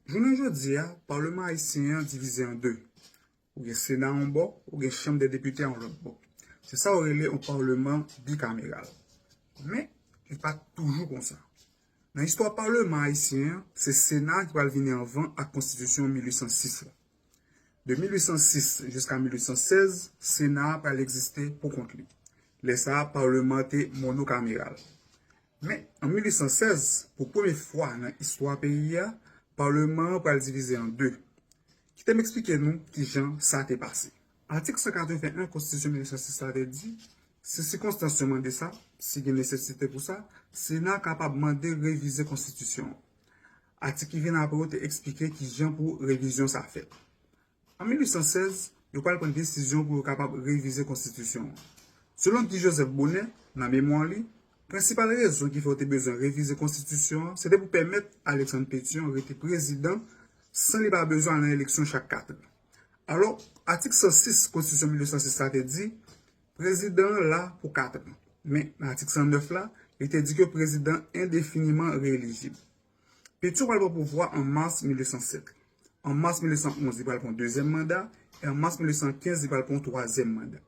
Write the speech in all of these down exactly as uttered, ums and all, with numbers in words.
Jounen jodi a, Palman ayisyen an divize an de. Ou gen Sena yon bò, ou gen Chanm dè Depite yon lòt bò. Se sa yo rele yon palman bikameral. Men, li pa t toujou konsa. Nan istwa Palman ayisyen an, se Sena ki pral vini anvan ak Konstitisyon mil uit san sis la. De mil uit san sis jiska mil uit san sèz, Sena a pral egziste pou kont li. Lè sa a, Palman an te monokameral. Men, an mil uit san sèz, pou premye fwa nan istwa peyi a, Palman an pral divize an de. Kite m eksplike nou kijan sa te pase. Atik san katreven en Konstitisyon mil uit san sis la te di, si sikonstans yo mande sa, si gen nesesite pou sa, Sena a kapab mande revize Konstitisyon an. Atik ki vin apre yo te eksplike kijan pou revizyon sa fèt. An mil uit san sèz, yo pral pran desizyon pou yo kapab revize Konstitisyon an. Selon Guy Joseph Bonnet, nan memwa li, prensipal rezon ki fè yo te bezwen revize Konstitisyon an, se te pou pèmèt Alexandre Pétion rete prezidan san li pa bezwen al nan eleksyon chak kat an. Alò, atik san sis Konstitisyon mil uit san sis la te di, prezidan an la pou kat an. Men, nan atik san nèf la, li te di ke prezidan endefiniman reyelijib. Pétion pral pran pouvwa an mas mil uit san sèt. An mas mil uit san onz, li pral pran dezyèm manda, e an mas mil uit san kenz, li pral pran twazyèm manda.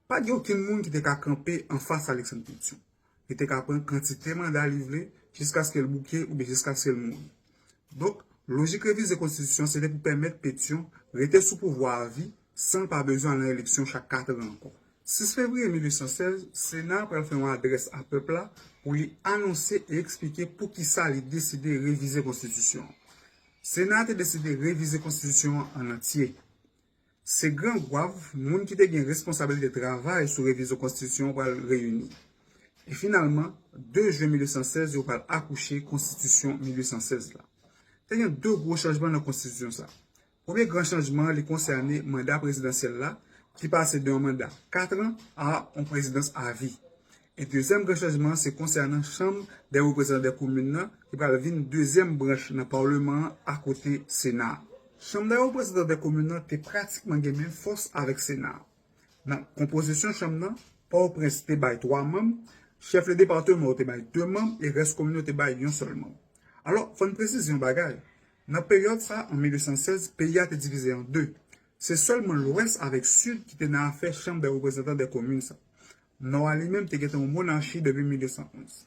Pa gen okenn moun ki te ka kanpe anfas Alexandre Pétion. Li te ka pran kantite manda li vle, jiskaske l bouke oubyen jiskaske l mouri. Donk, lojik revize konstitisyon se te pou pèmèt Pétion rete sou pouvwa a vi, san l pa bezwen al nan eleksyon chak kat an ankò. Sis fevriye mil uit san sèz, Sena a pral fè yon adrès a pèp la pou li anonse e eksplike poukisa li deside revize konstitisyon an. Sena a te deside revize konstitisyon an an antye. Se grangwav, moun ki te gen responsabilite travay sou revizyon konstitisyon an pral reyini. E finalman, de jen mil uit san sèz, yo pral akouche konstitisyon mil uit san sèz la. Te gen de gwo chanjman nan konstitisyon sa. Premye gran chanjman an, li konsène manda prezidansyèl la, ki pase de yon manda kat an a yon prezidans a vi. E dezyèm gran chanjman an, se konsènan Chanm dè Reprezantan dè Komin nan, ki pral vin dezyèm branch nan Palman an akote Sena a. Chanm dè Reprezantan dè Komin nan te pratikman gen menm fòs avèk Sena a. Nan konpozisyon chanm nan, Pòtoprens te bay twa manm, chèf de depatman yo te bay de manm, e rès komin yo te bay yon sèl manm. Alò, fò n presize yon bagay. Nan peryòd sa, an mil uit san sèz, peyi a te divize an de. Se sèlman Lwès avèk Sid ki te nan afè Chanm dè Reprezantan dè Komin sa. Nò a li menm te gentan yon monachi depi mil uit san onz.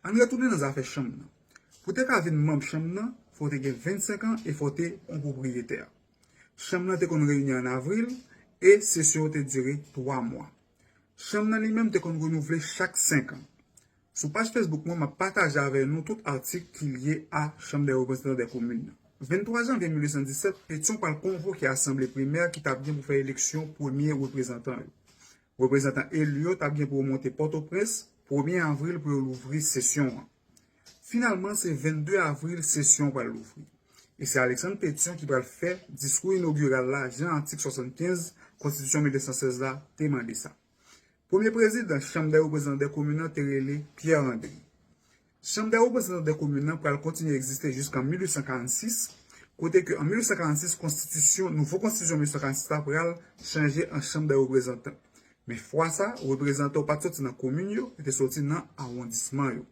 Ann retounen nan zafè chanm nan. Pou te ka vin manm chanm nan, fò w te gen vennsenk an e fò w te yon pwopriyetè. Chanm nan te konn reyini an avril e sesyon yo te dire twa mwa. Chanm nan li menm te konn renouvle chak senk an. Sou paj Facebook mwen, m ap pataje avè nou tout atik ki lye a Chanm dè Reprezantan dè Komin nan. Venntwa janvye mil uit san disèt, Pétion pral konvoke asanble primè ki t ap gen pou fè eleksyon premye reprezantan yo. Reprezantan eli yo t ap gen pou yo monte Pòtoprens premye avril pou yo louvri sesyon an. Finalman, se vennde avril sesyon an pral louvri. E se Alexandre Pétion ki pral fè diskou inogiral la, jan atik swasannkenz Konstitisyon mil uit san sèz la te mande sa. Premye prezidan Chanm dè Reprezantan dè Komin nan te rele Pierre André. Chanm dè Reprezantan dè Komin nan pral kontinye egziste jiskan mil uit san karannsis, kote ke an mil uit san karannsis, konstitisyon, nouvo konstitisyon mil uit san karannsis la pral chanje an Chanm dè Reprezantan. Men fwa sa, reprezantan yo pa t soti nan komin yo, yo te soti nan awondisman yo.